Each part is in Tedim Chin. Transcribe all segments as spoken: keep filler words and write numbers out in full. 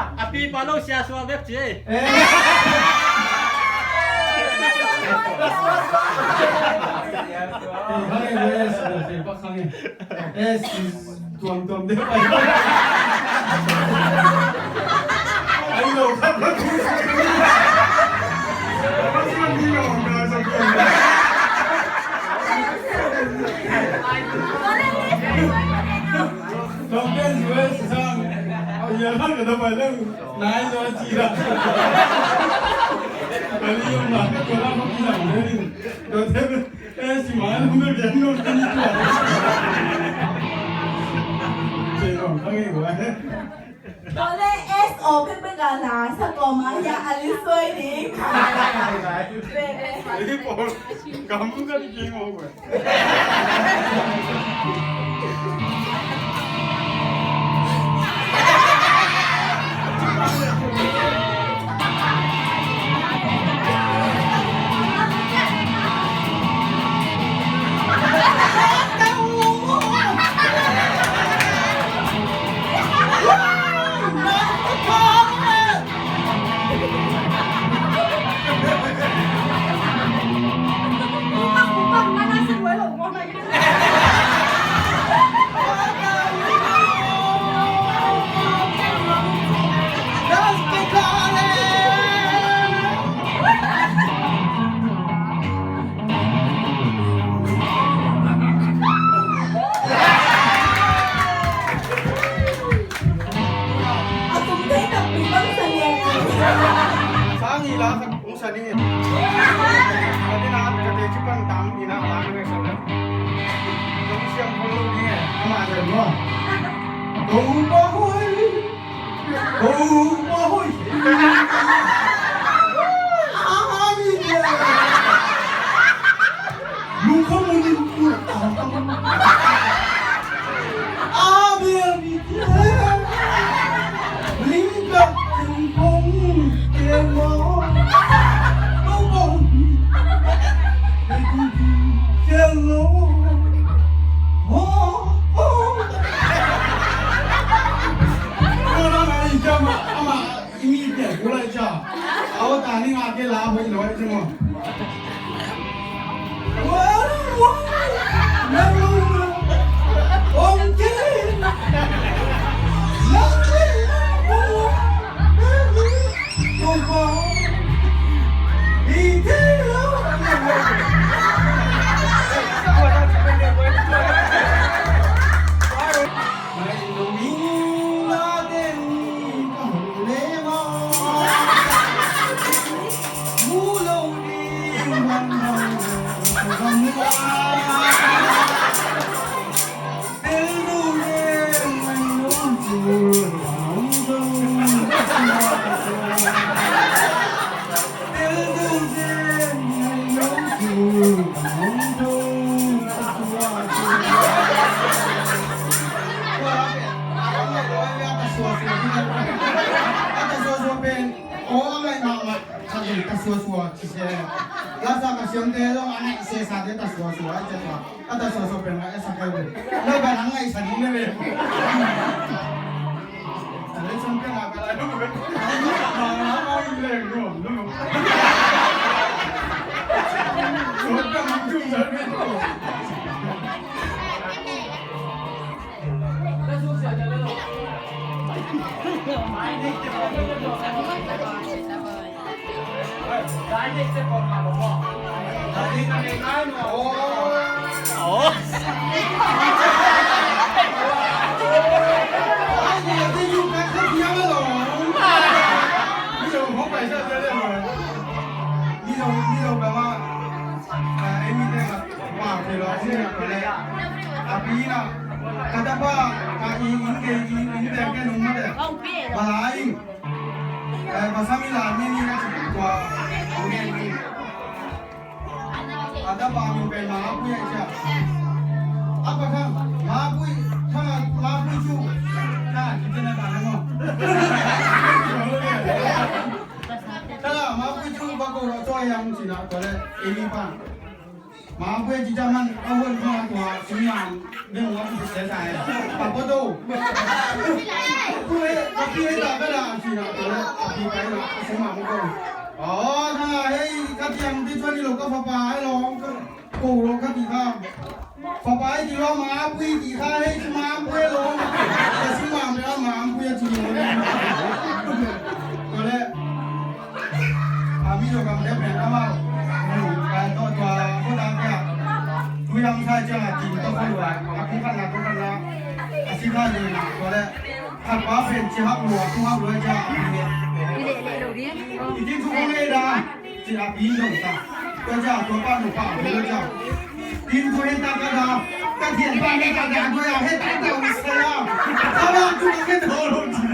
A pipa lo sia sua bek ci ei. Eh. Eh, tuamtuam deuh pai. Ai lo khat lo. Tuamtuam deuh pai lo. Nai lo ci la. Kali yung mah ka tua la kong ci la. Tua te. Eh, si mah nung bia nung kini tua. Cei nong kang ei gua. Tua le S O pen pen ka la sa ko ma ya a li soi ding. Ei pom kam ka li king o gua. Sang i la khat kong sa ning. Ka te na ka te ci pan tang i na la ka ne sa la. Kong siam kong lo ni. Ama sa lo. Topa hoih. Topa hoih. Amen. Lungkham munin tu. Amen. Lim kak lim pong lim mo. Mo mo. Hello. Oh, oh. Mo na na i jama ama. Imi pian ku lai cha. Aw ta ni nga ke la hoi loi chi mo. Ong ke. Ata suasua pen, aw a ngaih mahmah, khat in ta suasua ci se. Lasa ka siamte zong a ngaih sesate ta suasua a ci a tua. Ata suasua pen ngaih a sa kei ve. Lo pen a ngaih sa ding le ve. A tapa min pen Mapui a cia. A pa khan Mapui, khan Mapui cu. Khan ci tena ta na mo. Khan Mapui cu ba ko lo cawh yang cina ko le ini pa. Mapui ci ciang man a huan kha tua singlam beng ua ci sia sa e. Papa do. Pui ka pi hei ta ka da ci na tua le a pi pai na singlam ko. Aw, thang a hei ka ciang ti cuan i lo ka fapa hei lo ka ko lo ka ti kha. Fapa hei ti lo mapui ti kha hei ci mapui lo. Ka singlam le mapui a ci lo le. Tua le. A mi lo kam dep pen amau. Mu kan to tua ko ta kia. Tui lam sa cia a ti to ko lua. A ko kan na ko kan na. A si ka de na ko le. Khat pa pen ci hak lua, tu hak lua cia. I tin tu ko le da. Ci a pi lo ta. Ko cia to pa lo pa lo cia. Tin ko he ta ka da. Ka tian pa he ta da ko ya he ta da u sa ya. Ka ba tu ka ke to lo ci.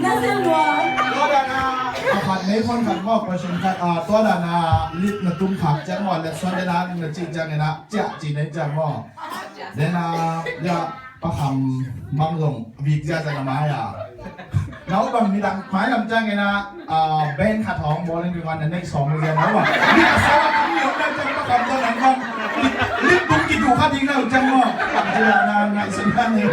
Na sia lua. Tua dan a, a khat nei phone khat maw, question khat, ah, tua dan a lit na tum khak ciang maw, leh suan den a na cih ciang in a, ciah ci nei ciang maw. Den a, ya, Pa Kham Mang zong, bik zia zia na mai a. Nau bang midang mai lam ciang in a, ah, band khat hong bawl in ring one na next song zia nau bang. Bik a sa a kam ni hong na ciang Pa Kham zong nang bang. Lit bung ki tu kha ding nau ciang maw. Zia na, na sin kha ni.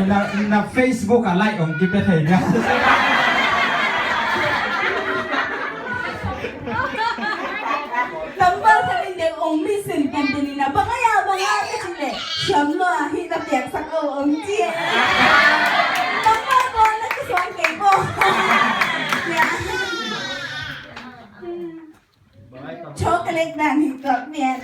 Na, na Facebook a like ong kipia thei nia. Tambal sa in deng ong misin kan tuni na bangaya bangaya ka cile. Siam lo ahi na piak sak o ong cie. Tambal ko na kisuan kei ko. Ya. Chocolate dan hi tuak pian.